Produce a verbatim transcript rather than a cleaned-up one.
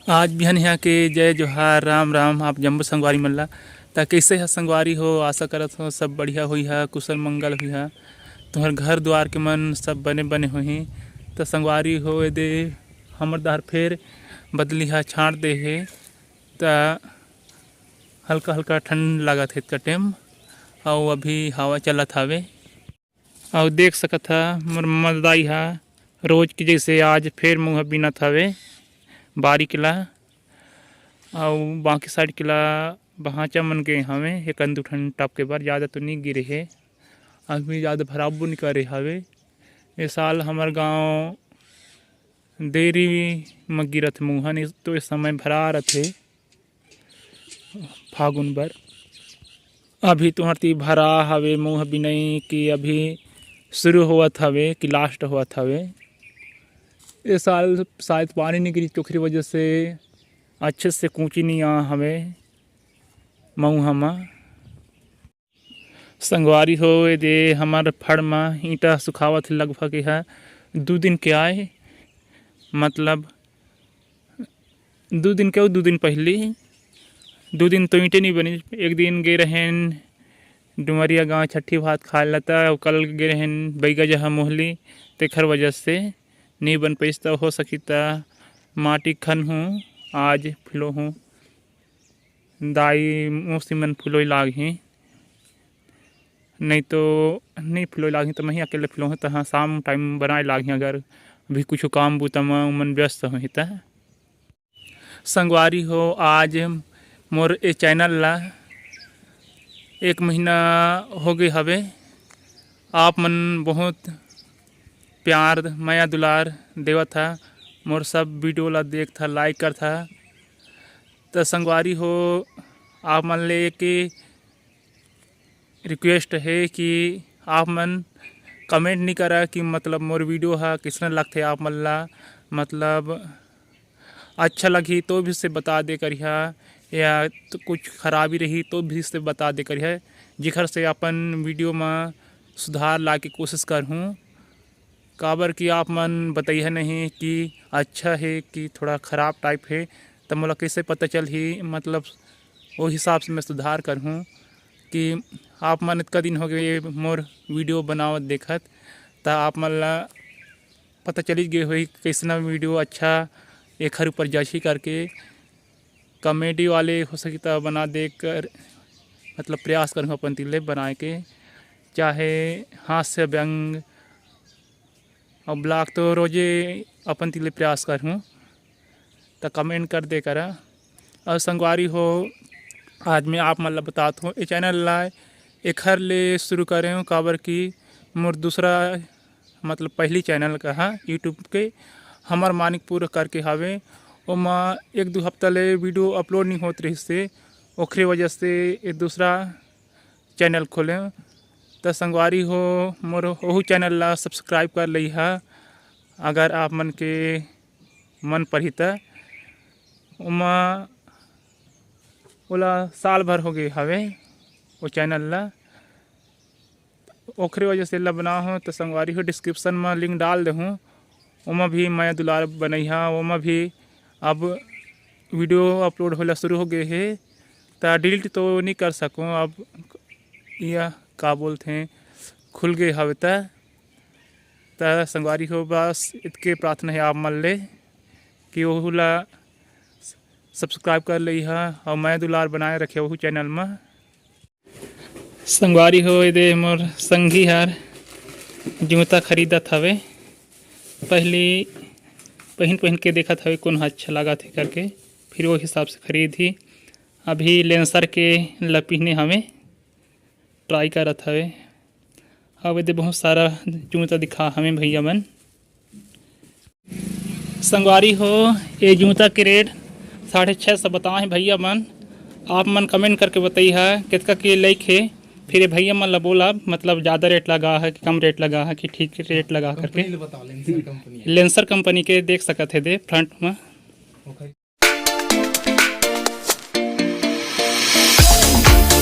आज बिहनिया के जय जोहार, राम राम आप जम्मो संगवारी मन ला। त कइसे ह संगवारी हो? आशा करत हो सब बढ़िया होई ह, कुशल मंगल होई ह। तुम्हर घर दुआर के मन सब बने बने होही। त संगवारी हो, एदे हमर डहर फेर बदली ह छांट दे हे, त हल्का हल्का ठंड लागत हे एतका टेम, अउ अभी हवा चलत हवे। अउ देख सकत ह, मोर ममता दाई ह रोज के जैसे आज फेर मउहा बीनत हवे बारी के ला, अउ बाकी साइड के ला बहाचा मन गे हवे, एक दू ठन टपके बर, ज़्यादा तो नी गिरे हे। अभी ज़्यादा भराबो नी करे हवे। ए साल हमर गांव देरी म गिरत मउहा, नी तो ए समय भरा रथे। फागुन बर। अभी तुंहर ती भरा हवे मउहा बिनई कि अभी शुरू होवत हवे कि last होवत हवे। ए साल शायद पानी नइ गिरी, ओखरे वजह से अच्छे से कूची नइ आ हवे मउहा म। संगवारी हो, एदे हमर फड़ म ईंटा सुखावत हे, लगभग एहा दू दिन के आय, मतलब दू दिन के, दू दिन पहिली, दू दिन तो ईंटे नइ बनी। एक दिन गे रहेन डुमरिया गांव छट्ठी भात खाए ला, त अउ कल गे रहेन बैगा जहा मोहली, तेखर वजह से नइ बन पाइस। त हो सकी त माटी खनहूँ, आज फिलोहूँ, दाई मौसी मन फिलोई लागही, नइ तो नइ फिलोई लागही, त मही अकेले फिलोहूँ। त हाँ, शाम टाइम बनाए लागही, अगर अभी कुछ काम बूता म उमन व्यस्त होही त। संगवारी हो, आज मोर ए चैनल ला एक महीना हो गे हवे। आप मन बहुत प्यार, मया, दुलार देवत हा, मोर सब वीडियो ला देखत हा, लाइक करत हा। त संगवारी हो, आप मन ले एक रिक्वेस्ट हे कि आप मन कमेंट नइ करा कि मतलब मोर वीडियो हा कइसना लगथे आप मन ला, मतलब अच्छा लगही तो भी से बता दे करिहा, या तो कुछ खराबी रही तो भी से बता दे करिहा, जेखर से अपन वीडियो म सुधार ला के कोशिश करहूँ। काबर कि आप मन बतइहा नहीं कि अच्छा हे कि थोड़ा खराब टाइप हे, त मोला कइसे पता चलही? मतलब वो हिसाब से मैं सुधार करहूँ कि आप मन इतका दिन हो गए मोर वीडियो बनावत देखत, त आप मन ला पता चली गए होही कइसना वीडियो अच्छा एखर ऊपर जचही करके। कॉमेडी वाले हो सकी त बना दे कर, मतलब प्रयास करहूँ अपन तिले बनाए के, चाहे हास्य व्यंग अउ ब्लॉग तो रोजे अपन तिले प्रयास करहूँ, त कमेंट कर दे करा। अउ संगवारी हो, आज मैं आप मन ला बतात हूँ, ये चैनल ला एखर ले शुरू करे हूँ, काबर कि मोर दूसरा, मतलब पहली चैनल का हा यूट्यूब के, हमर मानिकपुर करके हावे, ओमा एक दू हफ्ता ले वीडियो अपलोड नहीं होत रहिस से, ओखरे वजह से ये दूसरा चैनल खोले। त संगवारी हो, मोर ओहू चैनल ला सब्सक्राइब कर लइहा, अगर आप मन के मन पड़ही त। ओमा ओला साल भर हो गए हवे ओ चैनल ला, ओखरे वजह से एला बना हो। त संगवारी हो, डिस्क्रिप्शन म लिंक डाल देहूँ, ओमा भी मया दुलार बनइहा, ओमा भी अब वीडियो अपलोड होला शुरू हो गए हे, त डिलीट तो नहीं कर सकूँ। अब यह का बोलथे, खुल गए हवे त। त संगवारी हो, बस इतके प्रार्थना हे आप मन ले कि ओहू ला सब्सक्राइब कर लइहा अउ मया दुलार बनाए रखे ओहू चैनल म। संगवारी हो, एदे मोर संगी हर जूता खरीदत हवे। पहली पहिन पहिन के देखत हवे कोन ह अच्छा लागत हे करके, फिर वो हिसाब से खरीदही। अभी लेंसर के ला पहिने हवे, ट्राई करत हवे। अब एदे बहुत सारा जूता दिखा हवे भैया मन। संगवारी हो, ये जूता के रेट साढ़े छः सौ बताए हे भैया मन। आप मन कमेंट करके बतइहा कितका के लइक हे, फिर ये भैया मन ला बोला, मतलब ज़्यादा रेट लगा है कि कम रेट लगा है कि ठीक रेट लगा करके। कंपनी ले बता, लेंसर कंपनी है। लेंसर कंपनी के देख सकत हे दे फ्रंट में। ओके।